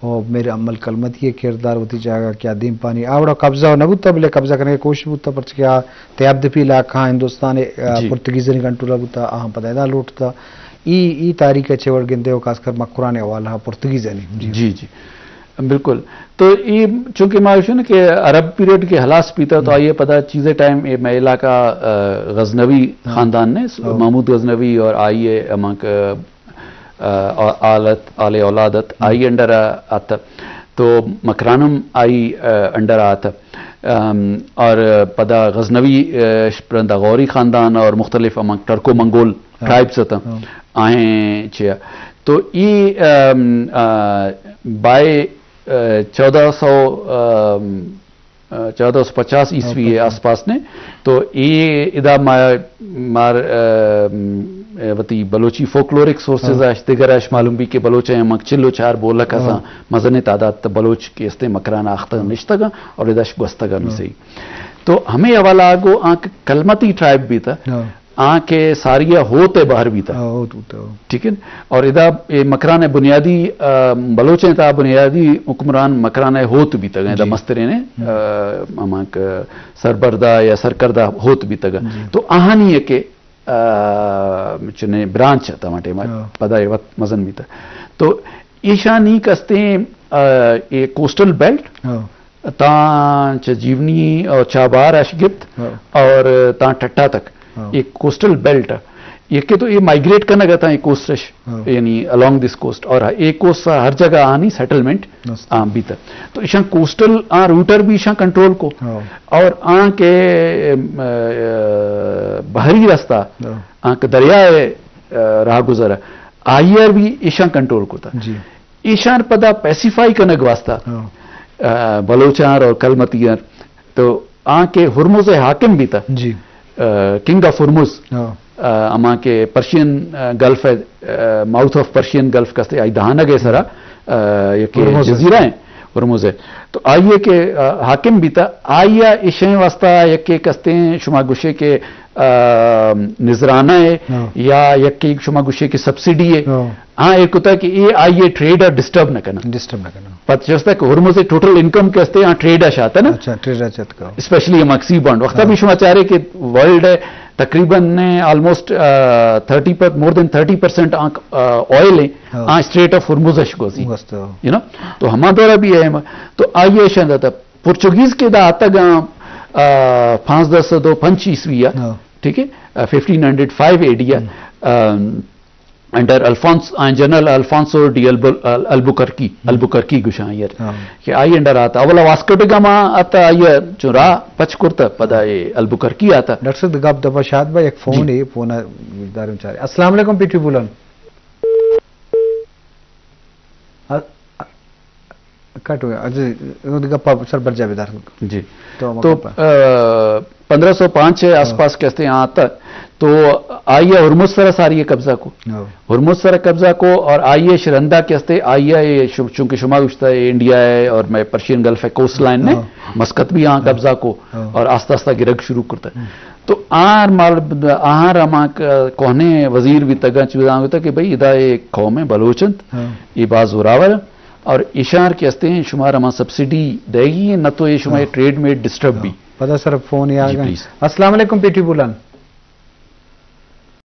و میر امل کلمتی ءِ کردار وتی جاگہ کہ آ دیمپانی آ وڑا قبضہ نہ بوتا، بلے قبضہ کنگ ءِ کوشش بوتا، پرچہ کہ آ تیاب دپی علاقہ ہندوستان ءِ، آ، جی۔ پرتگیزانی کنٹرول ءَ بوتا، آہاں پدا ادا لوٹتا۔ ای، ای تاریخ ءَ چہ وڑ گندے و خاص کر مکران ءِ حوالہ ءَ پرتگیزانی۔ جی۔ جی، جی۔ بالکل۔ تو ای چونکہ ما گوشن کہ عرب پیریڈ کہ ہلاس بیتا تو ہم۔ آئی ءَ پدا چیزے ٹائم اے مئے علاقہ، آ، غزنوی ہاں۔ خاندان نے، ہاں۔ محمود غزنوی اور آئی ءِ ہمانکہ آ، آل ات، آل اولاد ات، ہم۔ آئی انڈر ات۔ تو مکران ہم آئی، آ، انڈر آت۔ ام، اور پدا غزنوی، آ، رندا غوری خاندان اور مختلف ہم ٹرکو منگول ہاں۔ ٹرائبز ات۔ ہاں۔ آئیں چیا۔ تو ای، ام، آ، بائے، آ، چودہ سو، ام، چودہ سو پچاس عیسوی ءِ آس پاس نے۔ تو اے ادا ما، مار، ام، وتی بلوچی فوکلورک سورسز ہاں۔ اش، دگر اش معلوم بی کہ بلوچ ءِ ہمک چل و چار بولک اساں ہاں۔ مزنیں تعداد تہ بلوچ کہ استیں مکران آختگ ہاں۔ نشتگ اور ادا اش گوستگ ہم ہاں۔ صحیح۔ تو ہمیں حوالہ آگو آنکہ کلمتی ٹرائب بیتا۔ ہاں۔ آ کہ ساری ءَ ہوت ءِ بہر بیتگ۔ ہاں، ہوت بوتگ۔ ٹھیک ہے؟ اور ادا اے مکران ءِ بنیادی، آ، بلوچیں تہا بنیادی حکمران مکران ءِ ہوت بیتگ، ادا جی۔ مسترین ءِ، ہم۔ آ، ہمانکہ سربردہ یا سرکردہ ہوت بیتگ۔ جی۔ تو آہانی یکے، آ، چنے برانچ ات ہما ٹائم ءَ، ہاں۔ پدا اے وت مزن بیتگ۔ تو ایشانی کستیں، آ، اے کوسٹل بیلٹ، ہاں۔ تاں چہ جیونی اور چابہار اش گپت ہاں۔ اور تاں ٹٹا تک ہاں۔ ایک کوسٹل بیلٹ ہے۔ یہ کہ تو یہ مائیگریٹ کنگ ءَ تاں یہ کوسٹ اش، ہاں۔ یعنی الانگ دس کوسٹ، اور ایک کوسٹ ہر جگہ آنی سیٹلمنٹ است۔ آ بیتا۔ تو ایشاں کوسٹل آ روٹر بھی ایشاں کنٹرول کو، ہاں۔ اور آ کے، ام، آ، بحری رستہ، ہاں۔ آ کے دریائے، آ، راہ گزر، آئی آر بھی ایشاں کنٹرول کو تھا۔ جی۔ ایشان پدا پیسیفائی کنگ واسطہ، ہاں۔ آ، بلوچاں اور کلمتیاں تو آ کہ ہرمز ءِ حاکم بیتا۔ جی۔ آ، کنگ آف ہرمز۔ ہاں۔ آ، ہما کہ پرشین، آ، گلف ءِ، آ، ماؤتھ آف پرشین گلف کستے آئی دہانگ ءِ سرا، آ، یک ہرمز ءِ۔ جزیرہ ہیں، ہرمز ءِ۔ تو آئی ءَ کہ، آ، حاکم بیتا، آئی ءَ ایشیں واسطہ یک کستے شما گوشے کہ، آ، نذرانہ ہے ہاں۔ یا یک شما گوشے کہ سبسڈی ہے۔ ہاں۔ ہاں، اے کتا کہ اے آئی ءِ ٹریڈ ءَ ڈسٹرب نہ کناں۔ ڈسٹرب نہ کناں۔ پت چستا کہ ہرمز ءِ ٹوٹل انکم کہ استے، ہاں، ٹریڈ ءَ شاتا نا۔ اچھا، ٹریڈ ءَ چت کا۔ اسپیشلی ہمک سی بانڈ۔ وقتا ہاں۔ بھی شما چارے کہ ورلڈ ءِ تقریباً نے آلموسٹ، آ، تھرٹی پر، مور دین تھرٹی پرسینٹ آنک، آ، آئل ہیں، ہاں۔ آ اسٹریٹ آف ہرمز اش گوزی۔ گوستو۔ یو نو؟ تو ہما دورہ بھی ہے، تو آئی ءَ شاید آتا۔ پورچوگیز کہ دا آتگاں، آ، پانزدہ سد و پنچ عیسوی ءَ، ہاں۔ ٹھیک ہے؟ آ، ففٹین ہنڈریڈ فائیو اے ڈی ءَ، ہم۔ آ، انڈر الفانس، آ، جنرل الفانسو ڈی البو-، ال-، البوکرکی، ہم۔ البوکرکی گوشاں یار۔ ہاں۔ کہ آئی انڈر آتا۔ اولا واسکو ڈ گاما آتا، آئی چون راہ پچ کرتا، پدا اے البوکرکی آتا۔ ڈاکٹر صاحب، گپ دپا شاد با، یک فون جی۔ ہے، فون دارم چارے۔ السلام علیکم، پی ٹی بولان۔ ا-، ا-، کٹ ہو گیا۔ اچھا، گپا سر برجا بدار۔ جی۔ تو ہم تو، گپا۔ آ، پندرہ سو پانچ ءِ آس ہاں۔ پاس کہ استے آتا، تو آئی ءَ ہرمز سرا ساری قبضہ کو۔ ہاں۔ ہرمز سرا قبضہ کو اور آئی ءَ شرندا کہ استے، آئی ءَ یہ شو-، چونکہ شما گوشتا ہے انڈیا ہے اور میں پرشین گلف ہے کوسٹ لائن نے ہاں۔ مسقط بھی آں ہاں۔ قبضہ کو ہاں۔ اور آستہ آستہ گرگ شروع کرتا ہے۔ ہم۔ تو آر مال ب-، آہاں رما ک-، کوہنے وزیر بیتگاں چوزاں گوتا کہ بھئی ادا اے قوم ہے بلوچ انت، ہاں۔ یہ باز زوراور انت۔ اور ایشار کہ استے ہیں، شما رما سبسڈی دے گی، نہ تو یہ شما ہاں۔ ٹریڈ میں ڈسٹرب ہاں۔ بھی۔ پدا سر فون یا جی، گئے۔ پلیز۔ السلام علیکم، پی ٹی بولان۔